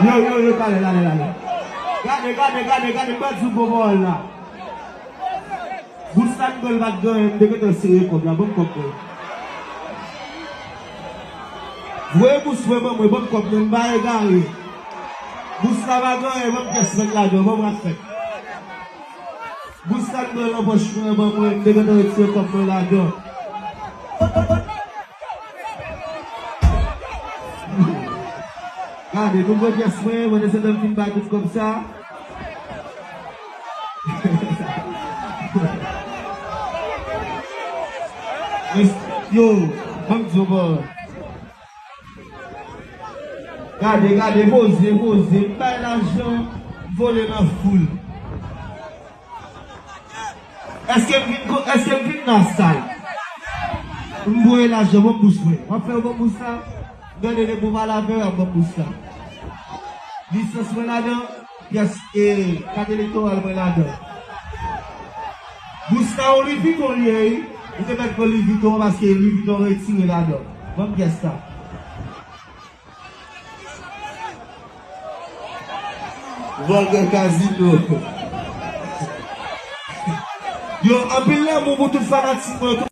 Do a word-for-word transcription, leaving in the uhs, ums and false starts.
Yo, yo, yo, talè, talè, talè. Gade, gade, gade, gade, m pral di w gwo pawòl la. Bous la m pran l pa t gen anyen, m te gentan sere kòb la, ban m kòb mwen. Voye bous mwen ban mwen, ban m kòb mwen, m pa egare. Bous la pa gen anyen, ban m pyès mwen k ladan, ban m rat fèt. Bous la m pran nan pòch mwen, ban mwen, m te gentan retire kòb mwen ladan. Gade, nou pran pyès mwen, mwen desann m fin bay tout kòb sa. Yo, ban m di w, bò. Gade, gade, poze, poze. M bay lajan, m vole nan foul. Èske m vin, èske m vin nan sal? M voye lajan, ban m bous mwen. W ap fè yo ban m bous la? Gade, depi w pale avè yo, y ap ban m bous la. Lisans mwen ladan, pyès, e, kat elektoral mwen ladan. Bous la, yon Louis Vuitton li ye, wi. Ou te mèt pran Louis Vuitton paske Louis Vuitton retire ladan. Ban m pyès sa. Vòlgè Kazino. Yo, anpil lanmou pou tout fanatik mwen.